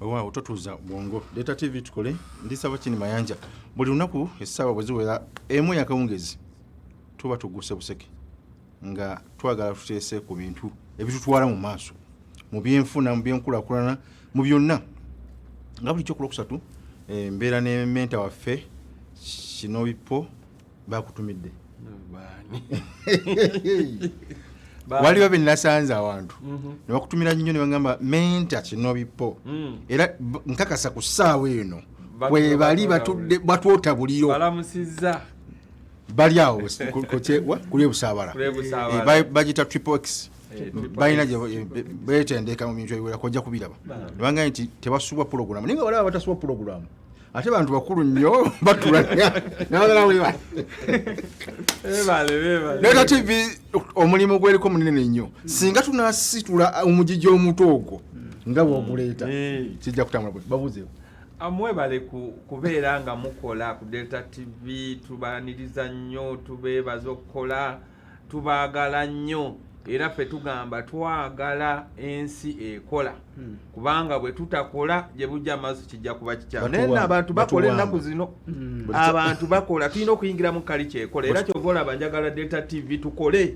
Weewaawo, totuuza bwongo. Delta TV tukole. Ndisaba kini Mayanja. Buli lunaku essaawa bwe ziwera 1 yakawungezi tuba tugguse buseke nga twagala tuteese ku bintu ebitutwala mu maaso mu byenfuna, mu byenkulaakulana, mu byonna. Nga bulijjo ku Lwokusatu mbeera ne mentor waffe Kinobipo. Bakutumidde. Baani? Waliwo be nasanze awantu ne bakutumira nnyo ne bagamba mentor Kinobipo. Era nkakasa ku ssaawa eno we bali batudde batwota buliro. Balamusizza. Bali awo kuli ebusaabala. Kuli Ebusaabala. Bagiyita Triple X. Triple Balina X. gye beetendeka mu bintu ebiwerako, ojja kubiraba. Ne bagamba nti tebasubwa pulogulaamu, naye nga balaba batasubwa pulogulaamu, ate bantu bakulu nnyo batula nabagala bwe. Beebale, beebale. Delta TV omulimu gweriko munene nnyo. Singa tunasitula omugigi omuto ogwo nga bwoguleeta, kijja kutambula bwe. Babuuzeewo. Amwebale kubeera nga mukola ku Delta TV. Tubaaniriza nnyo, tubeebaza okukola, tubaagala nnyo, era ffe tugamba twagala ensi ekola, kubanga bwe tutakola gye bujja amaaso kijja kuba kikyamu. Naye nno abantu bakola Batuwamba. ennaku zino. Abantu bakola, tulina okuyingira mu kali kyekola, era kyova olaba njagala Delta TV tukole.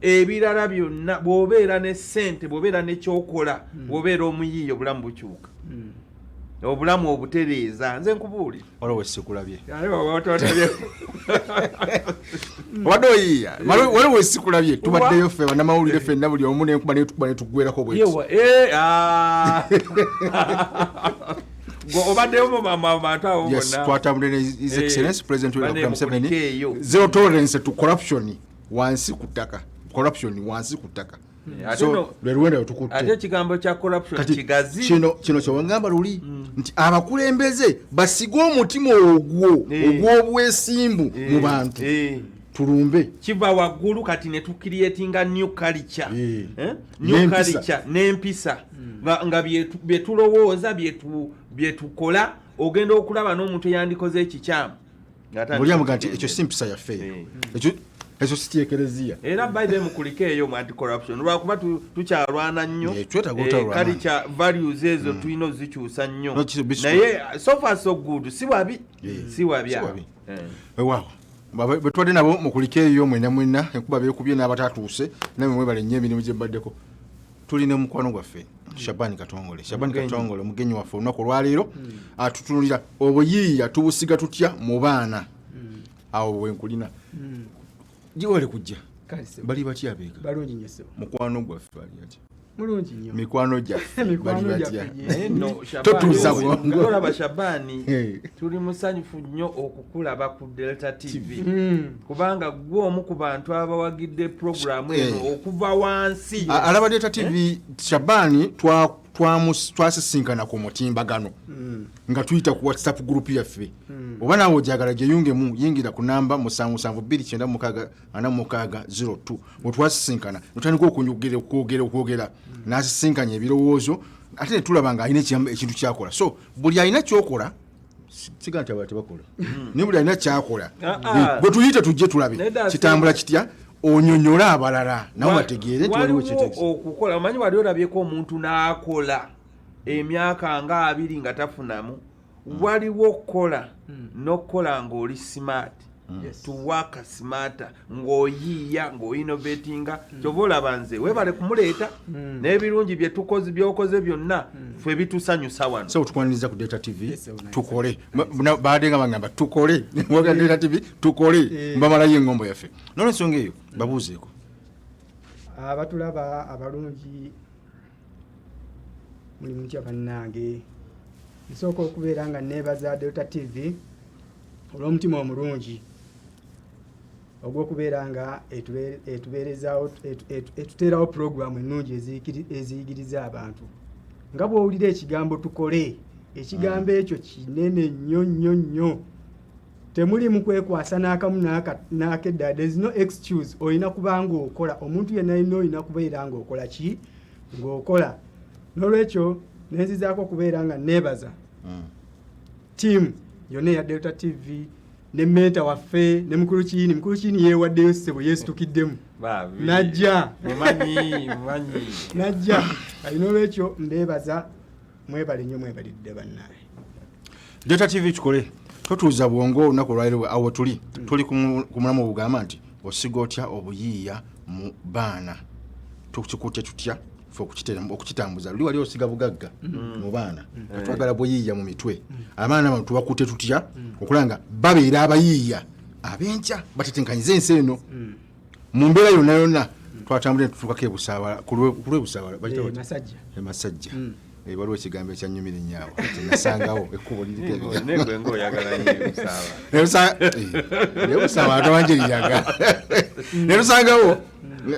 Ebirala byonna, bw'obeera ne ssente, bw'obeera ne kyokola, bw'obeera omuyiiya, obulamu bukyuka, obulamu obutereeza. Nze nkubuulira. Waliwo wesikulabye. Ate bw'oba ototabye- Obadde oyiiya. Waliwo wesikulabye. Tubaddeyo ffe bannamawulire ffenna, buli omu nenkuba netukuba netugwerako bweti. Yewa, ah. Gwe obaddeyo mu bantu abo Yes. bonna. Twatambudde ne His Excellence President Yoweri Bane Kaguta Museveni. mukulikeeyo. Zero tolerance to corruption wansi ku ttaka, corruption wansi ku ttaka. Ate So lwe luwenda lwe ate tukutte. Ekigambo kya corruption Kati kigazi. kino kyewangamba luli nti abakulembeze basige omutima ogwo ogw'obwesimbu mu bantu, tulumbe. Kiva waggulu. Kati ne tucreatinga new culture. Eh? New N'empisa. culture n'empisa nga bye tulowooza, bye tukola. Ogenda okulaba n'omuntu eyandikoze ekikyamu ng'atandika Buli amuga nti ekyo okutegeera. si mpisa yaffe eyo. Ekyo si kyekereziya. Era by the mukulike eyo mu anti corruption, lwakuba tukyalwana nnyo. Twetaaga olutalo lw'amaanyi. Culture, values ezo tulina ozikyusa nnyo. No, Naye so far so good, si wabi, si wabi Si awo. wabi. Weewaawo, bwe tubadde nabo mukulike eyo mwenna mwenna, enkuba beekubye n'abatatuuse, namwe mwebale nnyo emirimu gye mbaddeko. Tulina omukwano gwaffe Shabani Katongole. Shabani Omugenyi. Katongole, omugenyi waffe olunaku olwaleero, atutunulira obuyiiya tubusiga tutya mu baana. Awo wenkulina giwale kujja. Kale ssebo. Bali batya abeeka? Balungi nnyo ssebo. Mukwano gwaffe bali atya? Mulungi nnyo. Mikwano gyaffe Mikwano bali gyaffe batya? gye. Naye nno Totuuza Shabani, bwongo. olaba Shabani, tuli musanyufu nnyo okukulaba ku Delta TV, kubanga gwe omu ku bantu abawagidde puroguramu eno okuva wansi. Alaba Delta TV. Shabani twasisinkana ku mutimbagano nga tuyita ku WhatsApp group yaffe. Oba naawe ojagala gyeyungemu, yingira ku namba 77 296 46 02. Bwe twasisinkana notandika okunyogera, okwogera, okwogera, nasisinkanya ebirowoozo, ate netulaba nga alina ekintu kyakola. So buli alina kyokola, siga nti abalala tebakola, naye buli alina kyakola, bwe tuyite tujje tulabe Nedda, kitambula kitya, onyonyole abalala nabo bategeere nti waliwo Waliwo ekyeteekesa. okukola. Omanyi wali olabyeko omuntu n'akola emyaka nga 20 nga tafunamu? Waliwo okukola n'okukola ng'oli smart, to work smarter, ng'oyiiya, ng'oinnovatinga. Kyova olaba nze weebale kumuleeta n'ebirungi byetukoze, byokoze byonna ffe bitusanyusa wano. So tukwaniriza ku Delta TV. Yes, sir, nice. Tukole. Baadde nga bagamba tukole. Waga Delta TV tukole. Mbamalayo engombo yaffe nolwensonga eyo babuuzeeko. Abatulaba abalungi, muli mutya bannange? Nsooka okubeera nga neebaza Delta TV olw'omutima omulungi ogw'okubeera nga etubeerezaawo, etuteerawo puroguramu ennungi eziyigiriza abantu. Nga bw'owulira ekigambo "tukole", ekigambo ekyo kinene nnyo nnyo nnyo. Temuli mu kwekwasa n'akamu n'akeddala. There is no excuse. Olina kuba ng'okola. Omuntu yenna alina, olina kubeera ng'okola ki, ng'okola. N'olwekyo nenzizaako okubeera nga neebaza tiimu yonna eya Delta TV ne mentor waffe ne mukulu Kiini. Mukulu Kiini yeewaddeyo ssebo, yeesitukiddemu. Babi. Najja. Mumanyi, mumanyi. Najja. Kali n'olwekyo mbeebaza. Mwebale nnyo, mwebalidde bannaye. Delta TV tukole, totuuza bwongo. Olunaku olwaleero awo tuli tuli ku mulamu obugamba nti osiga otya obuyiiya mu baana, tukikutte tutya fe okukitambuza. Luli wali osiga bugagga mu baana, twagala buyiiya mu mitwe. Abaana bano tubakutte tutya okulaba nga babeera abayiiya ab'enkya, batetenkanyiza ensi eno mu mbeera yonna yonna? Twatambudde netutuukako ebusaabala, ku lw'ebusaabala Eh, Masajja. Emasajja. Waliwo ekigambo ekyanyumira ennyo awo kyenasangawo, ekkubo liriko ebigambo. Negwe ngaoyagala nnyo ebusaaba. Nebusaaba atawanjeriraga netusangawo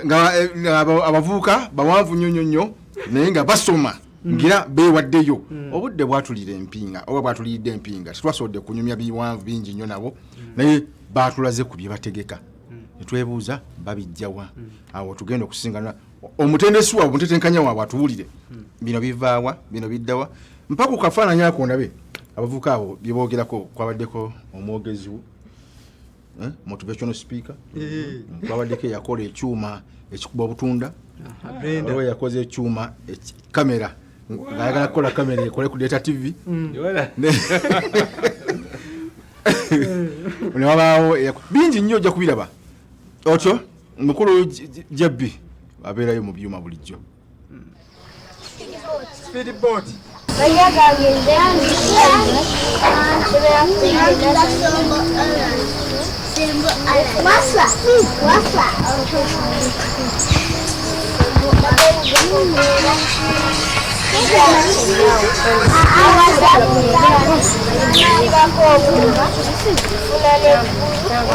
nga nga abavubuka bawanvu nnyo nnyo nnyo, naye nga basoma ngira beewaddeyo. Obudde bwatulira empinga oba bwatuliridde empinga, tetwasobodde kunyumya biwanvu bingi nnyo nabo, naye batulaze ku bye bategeka, netwebuuza babijjawa. Awo tugenda okusingana omutendesi waabwe, omutetenkanya waabwe, atuwulire bino bivaawa, bino biddawa. Mpa ku kafaananyi ako ndabe abavubuka abo bye boogerako. Kwabaddeko omwogezi, motivational speaker. Kwabaddeko eyakola ekyuma ekikuba obutunda. Brenda. Waliwo eyakoze ekyuma kamera, ng'ayagala kukola kamera ekole ku Delta TV. Ne wabaawo bingi nnyo, ojja kubiraba otyo. Mukulu Jebbi abeerayo mu byuma bulijjo. Speedboat. Mannya gange nze Wasa. Wasa.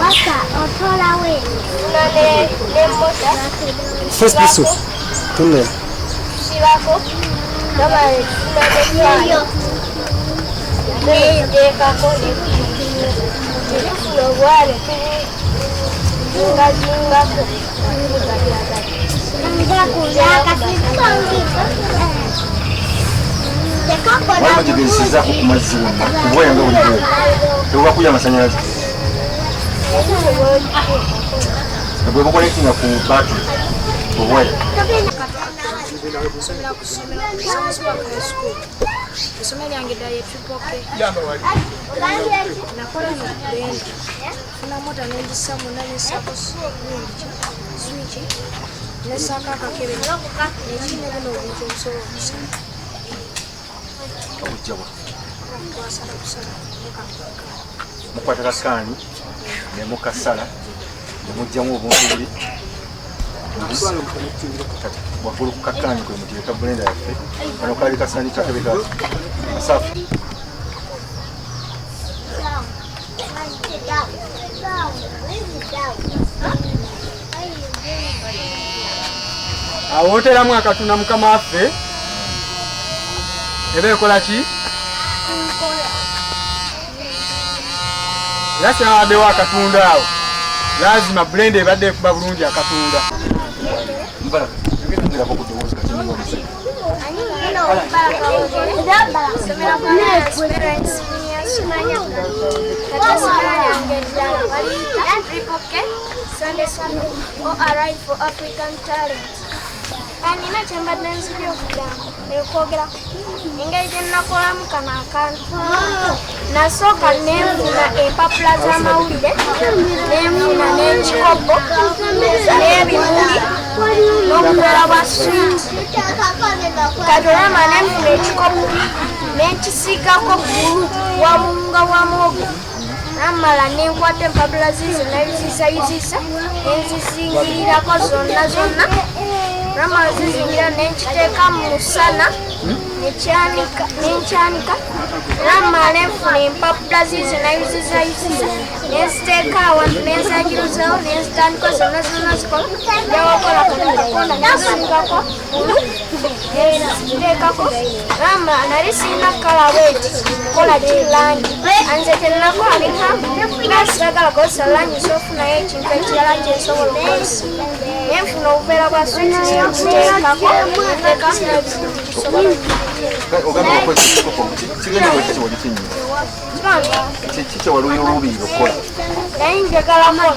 Wasa otolawe. First biso. Tunnel. Tusibako neteekako netufuna obwale, tubuzingazingako. Wali bategezezaako ku mazzi wonna kubwaya nga bulijjo tebubakuya amasanyalaze bwe buconnectinga ku battery obwaya. Nsomera ku ssomero Ssaabasumba High School. Essomero lyange ddala ye Triple K. Nakola no blender. Nfuna mota nengissa munda, nessaako gundi ki switch, nessaako akakebe nekiri ne buno obuntu obusobola okusala. Obujjawa? Twasala busala nekakaani. Mukwata kakaani ne mukasala ne mugjamu obuntu buli kati waggulu ku kakaani kwe muteeka blender yaffe. Kano kaali kasaani kakebe kasaafu. Awo oteramu akatunda, mukama waffe, eba ekola ki? Era kyawaddewo akatunda awo, lazima blender ebadde ekuba bulungi akatunda. Mubaraka, tugenda ku ddoboozi kati omusajja. Nsomera ku Alliance Parents Simanya. Kati essomero lyange eddala baliyita Triple K Sunday School, ORI for African Talent. Nina kyembadde nzija okugamba, okwogera engeri gye nakolamu kano akantu. Nasooka nenfuna empapula z'amawulire, nenfuna n'ekikopo n'ebimuli n'obuveera bwa swiiti. Kati olwamala nenfuna ekikopo nenkisiigako bbulu wa buwunga bwa muwogo. Namala nenkwata empapula ziizo nayuzizayuziza, nenzizingirirako zonna zonna. Namala zizingira, nenkiteeka mu musana nenkyanika. Namala nenfuna empapula ziizo nayuzizayuziza, nenziteeka awantu, nenzagiruzawo, nenzitandika zonna zonna zikola. Njawakola kano kakonda, nensingako bbulu, nenziteekako. Namala nali sirina colour bweti kola ki langi, anze kyenakola neŋŋamba nga siragala kozesa langi, sofunayo ekintu ekirala kyensobola okukozesa. Nenfuna obuveera bwa swiiti, nenbuteekako, nteekamu n'ebisobola. Ogamba okukozesa ekikopo, kigendererwa ki kyewali kinnyini ki kyewali oluubirira okukola? Naye njagalako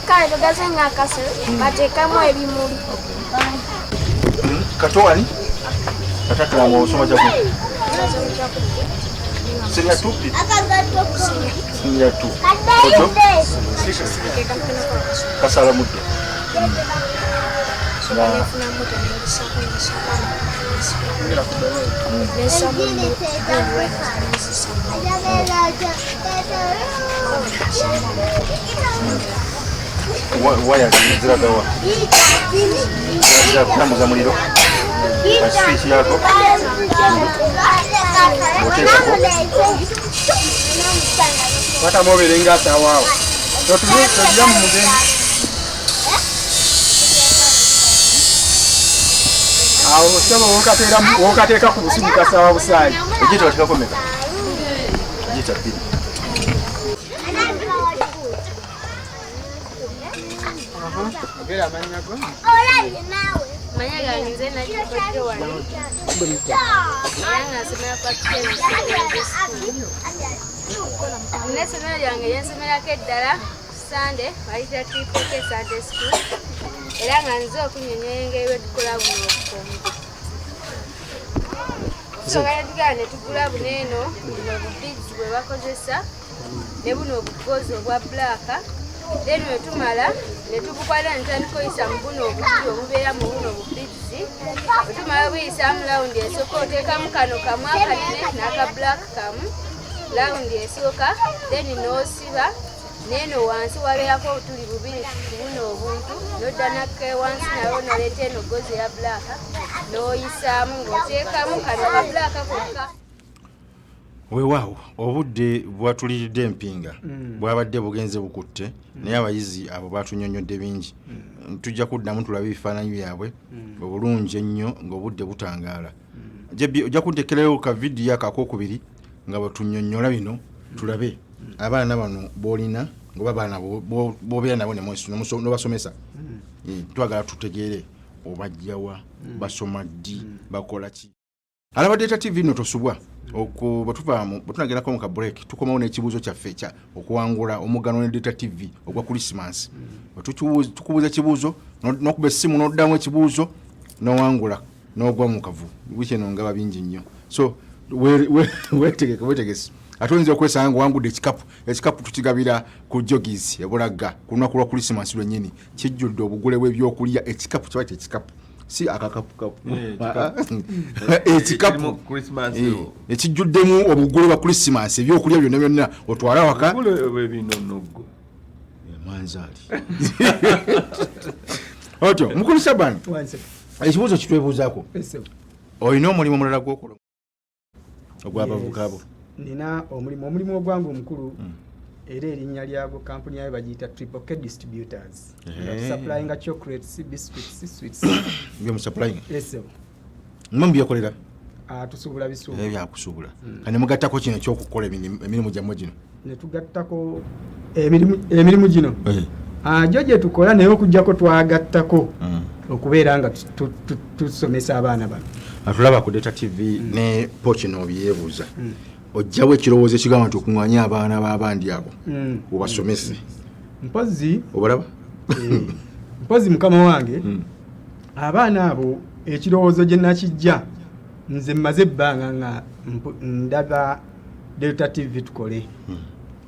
kale tugaze nga akasero bateekamu ebimuli. Kato wali katakalamu osoma kyaku. Senior 2 P. Senior 2. Ojo? Kasala muddo. Waya ziragawa. Zira kutambuza muliro. Switch yako. Wata mobile nga sawa. Totujja mu mugenyi. Awo sebo wokateeka ku busubi kasawa busaayi. Ejita wateekako mmeka? Ejita 2. Ogera amannya go? Manya gange nze Nakibadde wano. Era nga nsomera kwa Nina essomero lyange lye nsomerako eddala ku Ssande bayita Triple K Sunday School era nga nze okunnyonnyola engeri bwe tukola buno obukomo. Tusooka ne tugenda ne tugula buno eno, buno obubiizi bwe bakozesa ne buno obugozi obwa bbulaaka. Then we tumala ne tubukwata ne tutandika oyisa mu buno obuti obubeera mu buno obubiizi. Bwe tumala obuyisaamu lawundi esooka oteekamu kano kamu akanene n'aka bbulaaka kamu lawundi esooka then n'osiba n'eno wansi wabeerako obutuli bubiri ku buno obuntu n'odda nakka wansi nawo n'oleeta eno gozi eya bbulaaka n'oyisaamu ng'oteekamu kano ka bbulaaka kokka. Weewaawo obudde bwatuliridde empinga bwabadde bugenze bukutte naye abayizi abo batunyonnyodde bingi. Tujja kuddamu tulabe ebifaananyi byabwe obulungi ennyo ng'obudde butangaala. Jebbi ojja kunteekerayo ka vidiyo ako akookubiri nga bwetunnyonnyola bino tulabe abaana bano b'olina oba abaana b'obeera nabo n'obasomesa. Twagala tutegeere obajjawa, basoma ddi, bakola ki. Alaba Delta TV nno tosubwa bwe tunagendako mu ka break tukomawo n'ekibuuzo kyaffe ekya okuwangula omugano ne Delta TV ogwa Christmas. Tukubuuza ekibuuzo n'okuba essimu n'oddamu ekibuuzo n'owangula n'ogwa mu kavu. Wiiki eno ngaba bingi nnyo. So weetegeke weetegese. Ate oyinza okwesanga ng'owangudde ekikapu. Ekikapu tukigabira ku Joggies e Bulagga ku lunaku lwa Christmas lwennyini. Kijjudde obugule bw'ebyokulya. Ekikapu kiba ekikapu. Si akakapukapu. Ekikapu ekijjuddemu obugule bwa Christmas ebyokulya byonna byonna otwala waka. Mwanzaali. Otyo mukulu Shaban. Ekibuuzo kitwebuuzaako. Olina omulimu omulala gw'okola ogw'abavubuka bo? Nina omulimu ogwange omukulu era erinnya lyagwo kampuni yayo bagiyita Triple K Distributors. Supplying chocolates, biscuits, sweets. Bye supplying? Yes. Mmwe mubyekolera? Tusuubula bisuubula. Ebyakusuubula. Kane mugattako kino eky'okukola emirimu gyammwe gino. Ne tugattako emirimu gino. Jo gye tukola naye okuggyako twagattako okubeera nga tusomesa abaana bano. Atulaba ku Delta TV ne Pokino byebuuza. Ojjawo ekirowoozo ekigamba nti okuŋŋaanya abaana b'abandi abo obasomese. Mpozzi obalaba? Mpozzi mukama wange abaana abo ekirowoozo gye nakijja nze mmaze ebbanga nga ndaba Delta TV tukole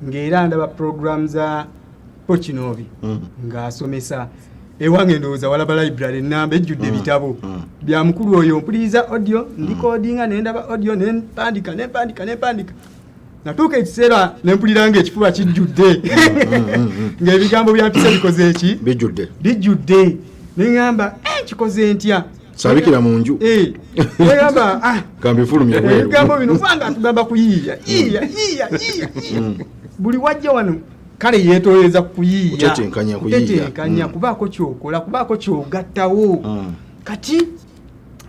ng'era ndaba program za Pokinobi ng'asomesa. Ewange ndowooza walaba library ennamba ejjudde ebitabo bya mukulu oyo. Mpuliriza audio, ndikodinga ne ndaba audio ne mpandika ne mpandika ne mpandika. Natuuka ekiseera ne mpulira ng'ekifuba kijjudde ng'ebigambo byampise bikoze eki? Bijjudde. Bijjudde. Ne ŋŋamba kikoze ntya? Sabikira mu nju. Ne ŋŋamba kambifulumye bweru. Ebigambo bino kubanga atugamba kuyiiya yiiya yiiya yiiya. Buli wajja wano kale yeetooleza kuyiiya. Kutetenkanya kuyiiya. Kutetenkanya kubaako ky'okola, kubaako ky'ogattawo. Kati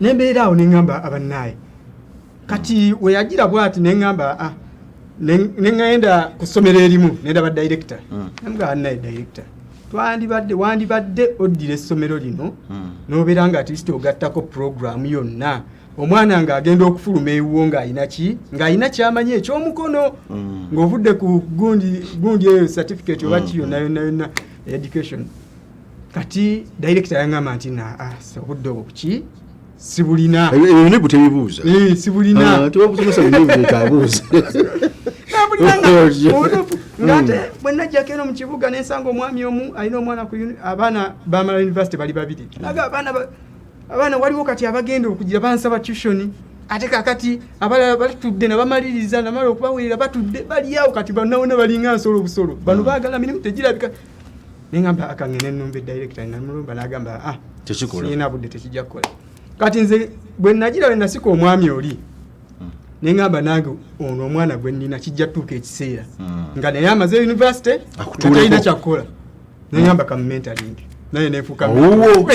ne mbeera awo ne ŋŋamba abannaaye. Kati we yagira bw'ati ne ŋŋamba ne ŋŋenda ku ssomero erimu ne ndaba director. Ne mugamba bannaye director, wandibadde oddira essomero lino n'obeera nga at least ogattako program yonna. Omwana ng'agenda okufuluma ewuwo ng'alina ki? Ng'alina ky'amanyi eky'omukono. Ng'ovudde ku gundi eyo certificate oba ki yonna yonna yonna education. Kati director yaŋŋamba nti obudde obwo ki? Sibulina. Ebyo nebu tebibuuza. Sibulina. Ah, tebabusomesa binebu byetaabuuza. Nabulina nga obutuufu ng'ate bwe najjako eno mu kibuga nensanga omwami omu alina omwana ku abaana bamala university bali babiri. Naga abaana waliwo kati abagenda okugira bansaba tuition, ate kakati abalala batudde nabamaliriza namala okubaweerera batudde bali awo kati bannawona balinga nsolo obusolo, bano baagala mirimu tegirabika. Nengamba akangende nnumbe director, namulumba n'agamba ah, Tekikola. sirina budde, tekijja kukola. Kati nze bwe nagira bwe nasika omwami oli, nengamba nange ono omwana gwe nnina kijja tuuka ekiseera nga naye amaze university nga Akutuuleko. talina kyakukola, nengamba kamumentoring naye nenfuuka Owuwo.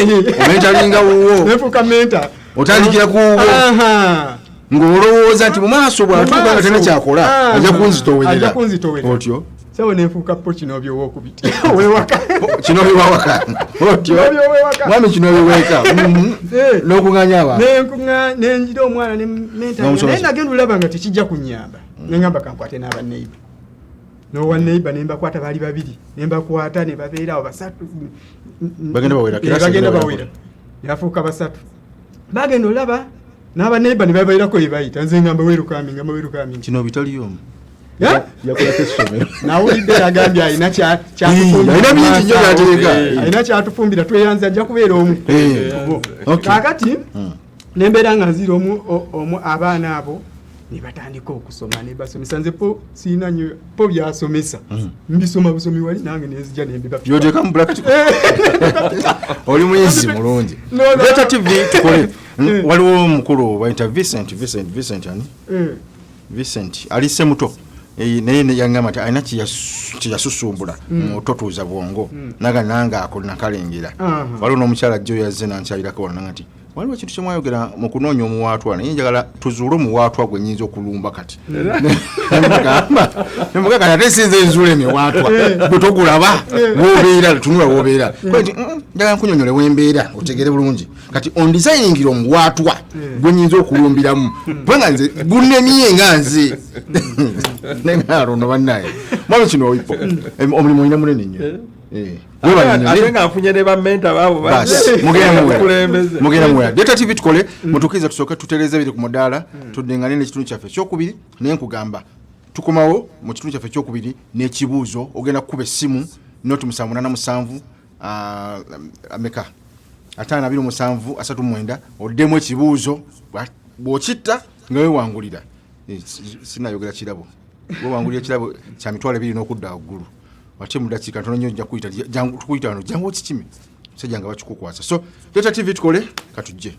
Omentalinga wuwo. Nenfuuka mentor. Otandikira ku wuwo. Aha. Ng'olowooza nti mu maaso bw'atuuka nga talina kyakola, Aha. ajja kunzitoowerera. Ajja kunzitoowerera. Otyo. Sebo nenfuuka po kinobyo owokubiri owewaka. Kinobyo wawaka. Otyo. Kinobyo owewaka. Mwami kinobyo weka. N'okunganya abantu. Nenkuŋŋa nenjira omwana ne mentor. N'omusomesa. Naye nagenda olaba nga tekijja kunnyamba, nengamba kankwate n'aba neighbor, n'owa neighbor ne mbakwata, baali babiri ne mbakwata ne babeera awo basatu. Bagenda bawera, kirasi bagenda egenda bawera, ne bafuuka basatu, bagenda olaba n'aba neighbor ne babeerako bye bayita, nze ngamba welcoming, ngamba welcoming. Kino bitaliyo omu. Eh? Yakolako essomero. Nawulidde yagambye alina kyatufumbira Alina bingi nnyo by'atereka. Alina kyatufumbira, tweyanze, ajja kubeera omu. Kubo. Kaakati nembeera nga nzira omu abaana abo ne batandika okusoma ne basomesa, nze po siina nnyo po byasomesa, mbisoma busomi wali nange nenzija nembiba. Byoteeka mu bracket. Oli muyizi mulungi. No, no. Leeta TV tukole. Waliwo omukulu bayita Vincent, Vincent, Vincent ani? Vincent ali Semuto. Naye yangamba nti alina kyeyasusumbula mu totuuza bwongo, naga nange ako nakalengera. Waliwo n'omukyala jjo yazze nankyalirako wano nanga nti waliwo ekintu kyemwayogera mu kunoonya omuwaatwa, naye njagala tuzuule omuwaatwa gwe nyinza okulumba kati. Nemugamba kati ate sinze nzuula emiwaatwa, gwe togulaba wobeera, tunula wobeera. Kale nti, njagala nkunyonyole wembeera otegere bulungi, kati ondizayingira omuwaatwa gwe nyinza okulumbiramu, kubanga nze gunemye nga nze nengaalono bannaye. Mwami kino oipo omulimu olina munene nnyo. Webale nnyo. Ate nga nfunye ne bamenta baabo Basi, mugenda muwera. bakulembeze. Mugenda muwera. Delta TV tukole, mutukkirize tusooke tutereeze biri ku mudaala, tuddengane n'ekitundu kyaffe ekyokubiri, naye nkugamba tukomawo mu kitundu kyaffe ekyokubiri n'ekibuuzo. Ogenda kukuba essimu noti 787, ameka 527 39, oddemu ekibuuzo, bw'okitta nga weewangulira. Sinayogera kirabo, weewangulira ekirabo kya 20,000 n'okudda waggulu, ate mu dakiika ntono nnyo nja kuyita, jangu, tukuyita wano, jangu okikime, musajja nga bakikukwasa. So Delta TV tukole, katujje.